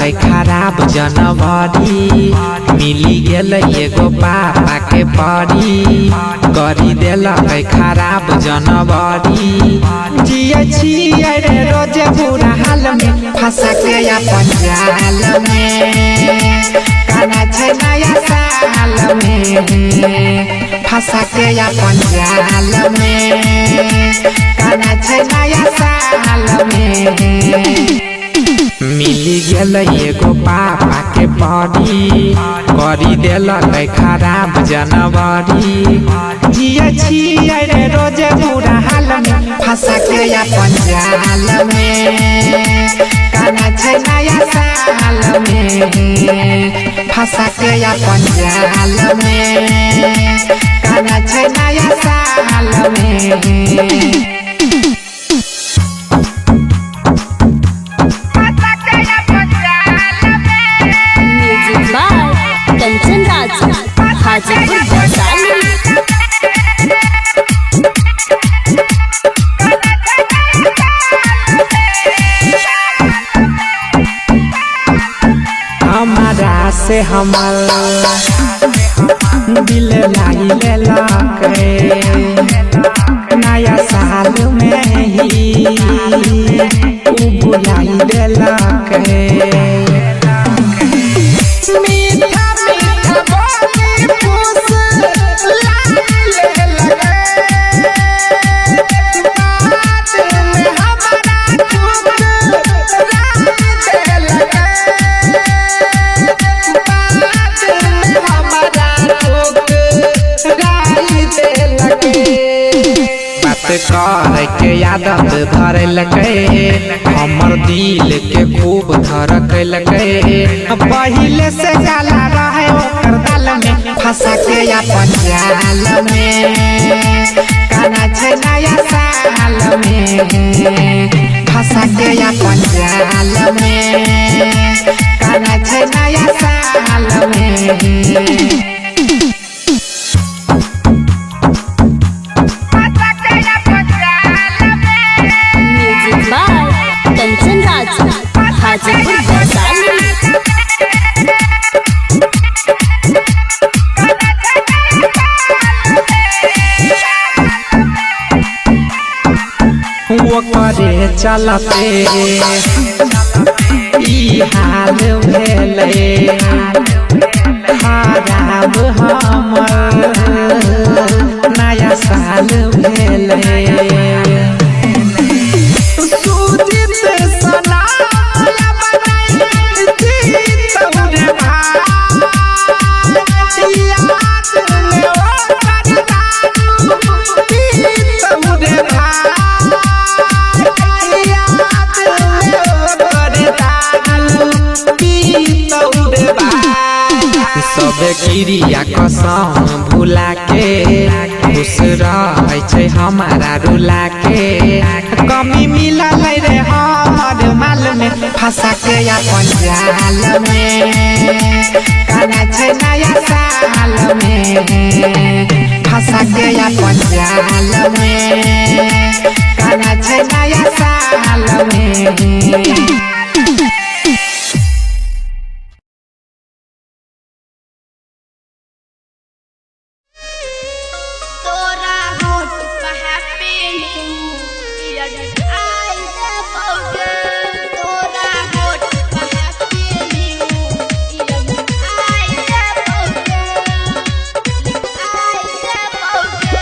देलकै खराब जनवरी, मिली गेलै एगो पापा के परी। करी देलकै खराब जनवरी। जियै छियै रे रोजे बुरा हाल में, फंसा के अपन जाल में। काना छै नया साल में, फंसा के अपन जाल में। काना छै नया साल में। मिली गेलै एगो पापा के परी, करी देलकै खराब जनवरी। जियै छियै रे रोजे बुरा हाल में, फंसा के अपन जाल में। काना छै नया साल में, फंसा के अपन जाल में। काना छै नया साल में। Music by Kanchan Raj, Hajipur Vaishali. हमारा से हमर दिल लाई लेलकै, नया साल में ही उ भुलाई देलकै। मीठा मीठा बोली फूस लाई लेलकै, बात में हमारा ठुकराई देलकै। बात में हमारा ठुकराई देलकै। बात करे के आदत धरेलकै, हमर दिल के खूब धड़केलकै। पहिले से काला रहे ओकर दाल में, फंसा के अपन जाल में। काना छै नया साल में, फंसा के अपन जाल में। काना छै नया साल में। Music by Kanchan Raj, Hajipur Vaishali. ओकरे चलते ई हाल भेलै, खराब हमर नया साल भेलै। सुजीत सनाया बनाई जीतौ रे भाई, याद में ओकर दारू पीतौ रे भाई, याद में ओकर दारू पीतौ रे भाई। सब क्रिया कसम भुला के खुश रहै छै हमारा रुला के। कमी मिलल रे हमर माल में, फंसा के अपन जाल में। काना छै नया साल में, फंसा के अपन जाल में। काना छै नया साल में। तोरा होठ पे हैप्पी न्यू ईयर I देबौगे। तोरा होठ पे हैप्पी न्यू ईयर I देबौगे, I देबौगे।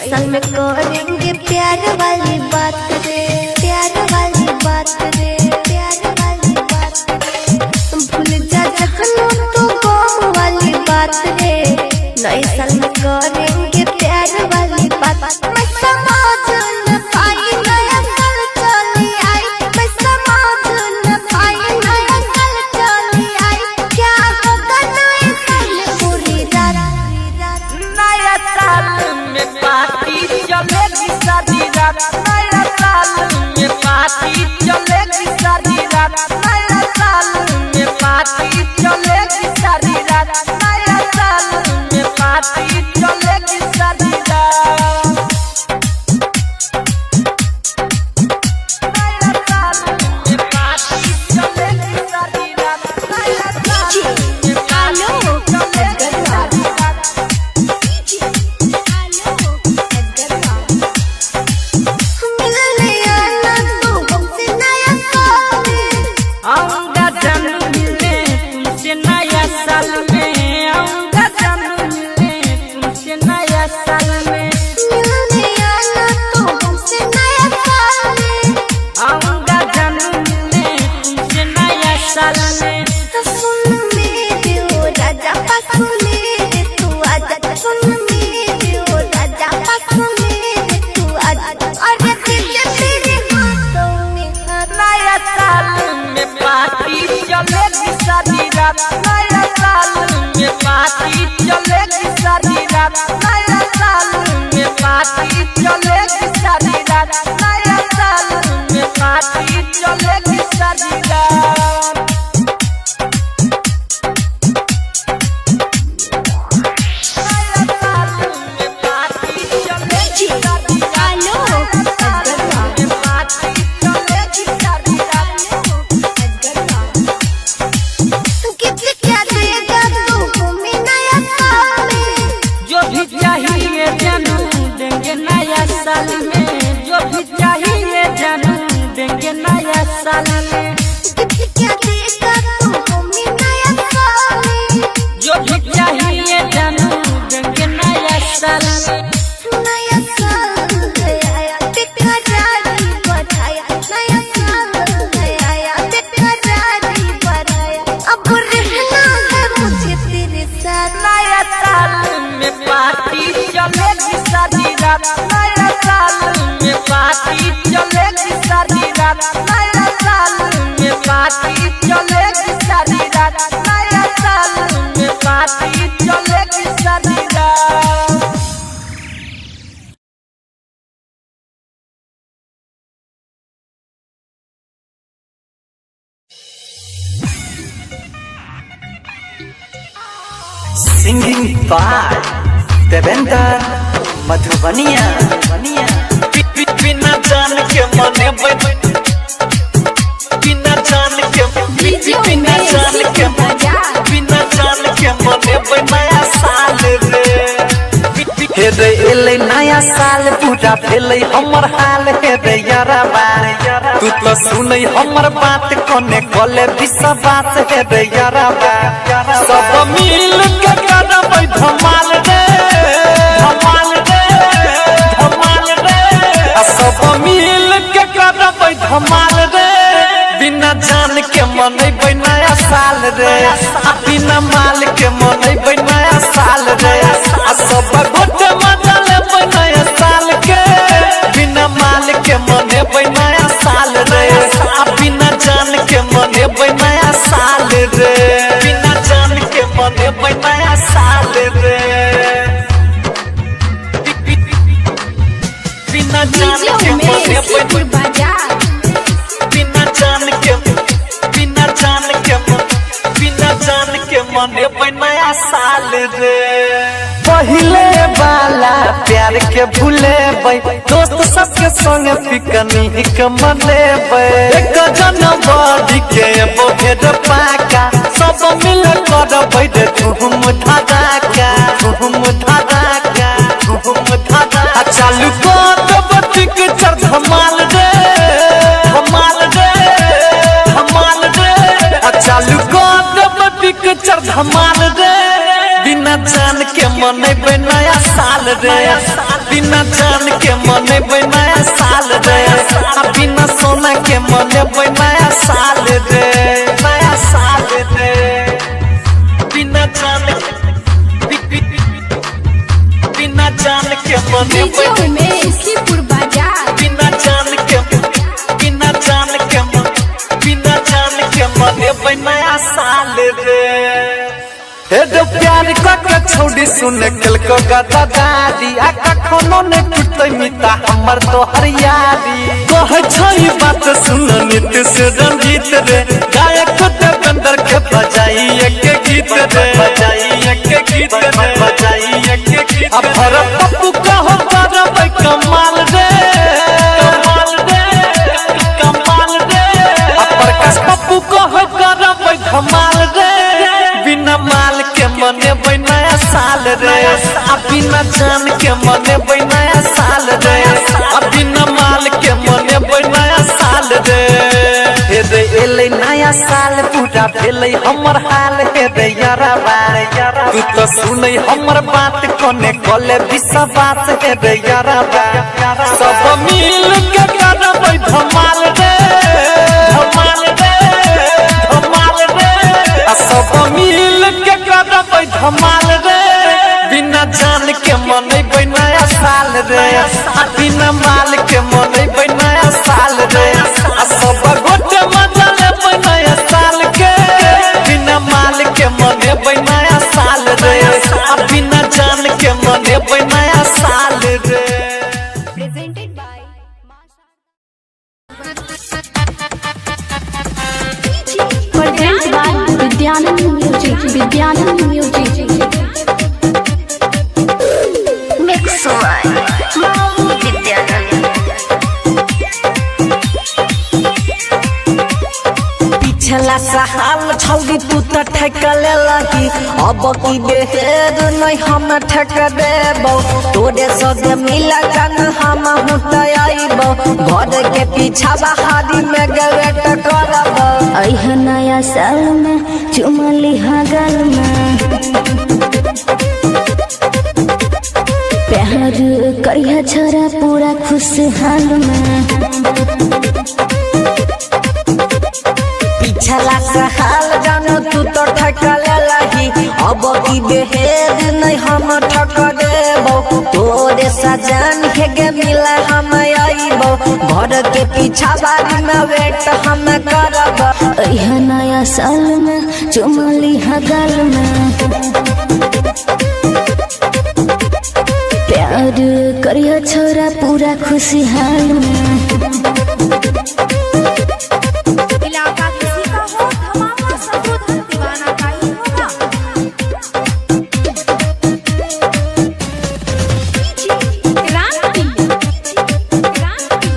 साल में करेंगे प्यार वाली बात रे, प्यार वाली बात रे, प्यार वाली बात रे। भूल जा जखनों तू गम वाली बात रे, नए साल में करेंगे प्यार वाली बात। मैं समझ न पाई नया साल चली आई, मैं समझ न पाई नया साल चली आई। क्या होगा नए साल पूरी रात। नया साल में पार्टी चलेगी सारी रात। नया साल में पार्टी चलेगी सारी रात। नया साल में पार्टी चलेगी सारी रात। नया साल में पार्टी चलेगी सारी रात। नया साल में पार्टी चलेगी सारी रात। नया साल में पार्टी चलेगी सारी रात। मिलने आना तू हमसे नया साल में। आऊंगा जानू मिलने तुमसे नया साल में। आऊंगा जानू मिलने तुमसे नया साल में। मिलने आना तू हमसे नया साल में। आऊंगा जानू मिलने तुमसे नया साल में। सुन मेरे ओ राजा पास मेरे तू आजा, सुन मेरे ओ राजा पास मेरे तू आजा। अरे दिल तेरे हाथों में हाथ। नया साल में पार्टी चलेगी सारी रात। नया साल में पार्टी चलेगी सारी रात। नया साल में पार्टी चलेगी सारी रात। नया साल में पार्टी चलेगी सारी रात। नया साल में पार्टी चलेगी सारी रात। नया साल में पार्टी चलेगी सारी रात। गिफ्ट क्या देगा तू हमें नया साल में। जो भी चाहिए जानू देंगे नया साल में। जो भी चाहिए जानू देंगे नया साल में। गिफ्ट क्या देगा तू हमें नया साल में। जो भी चाहिए जानू देंगे नया साल में। नया साल है आया बेकरारी बढ़ाया, नया साल है आया बेकरारी बढ़ाया। अब रहना है मुझे तेरे साथ। नया साल में पार्टी चलेगी सारी रात। नया साल में पार्टी चलेगी सारी रात। नया साल में पार्टी चलेगी सारी रात। नया साल में पार्टी चलेगी सारी रात। Singing by Devendra Madhubaniya. बिना जान के मने बिना जान के बिना जान के बिना जान के मने नया साल रे। हे रे एलै नया साल पूरा भेलै हमर हाल। हे रे यारबा तू तो सुनै हमर बात कोने कले विश्वास। हे रे यारबा सब मिल के करबै धमाल रे, धमाल रे, धमाल रे। आ सब मिल के करबै धमाल रे। बिना जान के मनैबै नया साल रे, आ बिना माल के मनैबै नया साल रे। आ सब गोटे मजा लेबै नया साल के, बिना माल के मनेबै नया साल रे, आ बिना जान के मनेबै नया साल रे, बिना जान के मनेबै नया साल रे, बिना जान के मनेबै बिना जान के बिना जान के बिना जान के मनेबै नया साल रे। पहिले वाला प्यार के भूलेबै, दोस्त सबके संग पिकनिक मनेबै। एक जनवरी के बोझ पाका सब मिल करबै रे धूम धड़ाका, धूम धड़ाका, धूम धड़ाका। चालू कर देबै पिक्चर धमाल रे, धमाल रे, धमाल रे। चालू कर देबै पिक्चर धमाल रे। बिना जान के मनेबै। नया साल रे, बिना जान के मनेबै नया साल रे, आ बिना सोना के मनेबै नया साल रे, नया साल रे, बिना जान बिना जान के मनेबै सुखीपुर बाजार। बिना जान के, बिना जान के, बिना जान के मनेबै नया साल रे। हे जो प्यार कक छौड़ी सुन केलको गदादारी, आ कखनो ने टूटतै मिता हमर तो हरियारी। कहै छै बात सुन नित से रंजीत रे, गायक देवेंद्र के बजाई एक गीत रे, बजाई एक गीत रे, बजाई एक गीत। आ भरत पप्पू कहो करबै कमाल रे, कमाल रे, कमाल रे। आ प्रकाश पप्पू कहो करबै धमाल रे, बिना माल के मनेबै नया साल रे, आ बिना जान के मनेबै नया साल रे, आ बिना माल के मनेबै नया साल रे। हे रे एलै नया साल पूरा भेलै हमर हाल, हे रे यारबा तू तो सुनै हमर बात कोने कले विश्वास, हे रे यारबा सब मिल के करबै धमाल रे, धमाल रे, धमाल रे, आ सब मिल के करबै धमाल रे, बिना जान के मनेबै नया साल रे, आ बिना माल के मनेबै नया साल रे, आ सब गोटे मजा लेबै नया साल के, बिना माल के मनेबै नया साल रे, आ बिना जान के मनेबै नया साल रे। Presented by Present by Vidyanand music, Vidyanand music. Mix by Vidyanand. पिछला साल छौड़ी तू त ठेकले लगी, अब की बेहेर नहीं हम ठेक देबौ, तोरे संगे मिला कन हम हूँ त आइबौ, घर के पीछा बहारी में गवेट करबौ। अइह नया साल में चुमली गाल में, प्यार करिया छोरा पूरा खुशहाल में। पिछला साल जानो तू तो ठकले लगी, अब की बेहेर नहीं हम ठक देबौ, तोरे सजन हेगे मिला हम आइबौ, घर के पीछा बारी में वेट हम करबौ। अइह नया साल में चुमली गाल में, प्यार करिया छोरा पूरा खुशहाल में। इलाका किसी का हो, धमाका शत्रुघ्न दीवाना का ही होगा। क्रांति, क्रांति,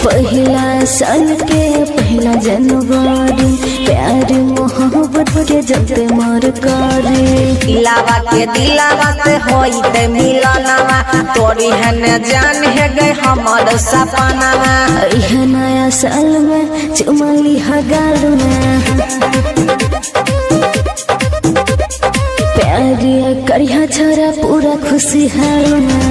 पहला साल के पहला जनवरी, प्यार मोहब्बत के जलते मर करे। दिलावा के दिलावा से होई ते मिलनवा, तोरी हन जान है गए हमर सपनावा। अइह नया साल में चुमली गाल में, प्यार करिया छोरा पूरा खुशहाल में।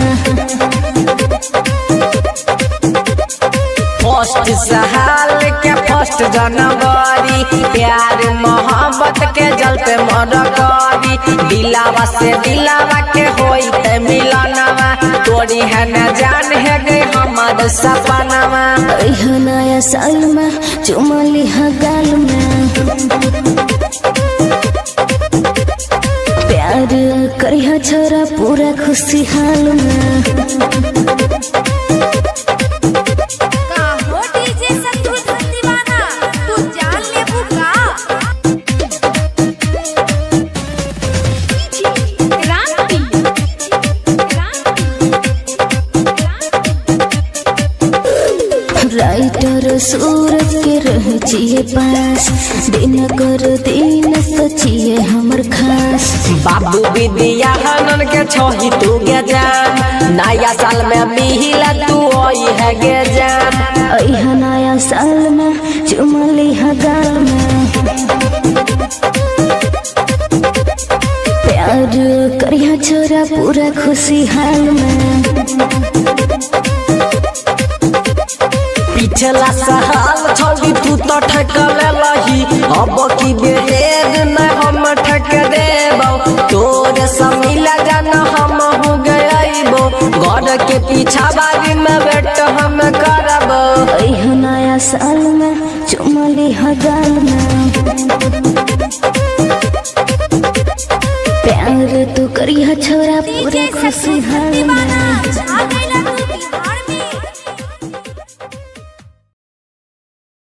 फर्स्ट साल के फर्स्ट जनवरी, प्यार मोहब्बत के जलते मर करी, दिलावा से दिलावा के होई ते मिलनवा, तोरी हन जान है गए हमर सपनावा। अइह नया साल में चुमली गाल में, प्यार करिया छोरा पूरा खुशहाल में। का हो डीजे शत्रुघ्न दीवाना, तू जान लेबू का? क्रांति, क्रांति, राइटर सूरज के रह छिए पास, दिन कर दिन तो छिए हमर खास। बाबू विद्या हनन के छही तू गे जान, नया साल में मिहिला तू आई है गे जान। अइह नया साल में चुमली गाल में, प्यार करिया छोरा पूरा खुशी हाल में। पिछला साल छोड़ी तू तो ठक लेलही, अब की बेर न हम ठक देबो। तोरे समिला जाना हम हो गएबो, घर के पीछा बारी में बेट हम करबो। अइह नया साल में चुमली गाल में। प्यार तू करिया छोरा पूरा डीजे खुशी शत्रुघ्न हाल दीवाना में।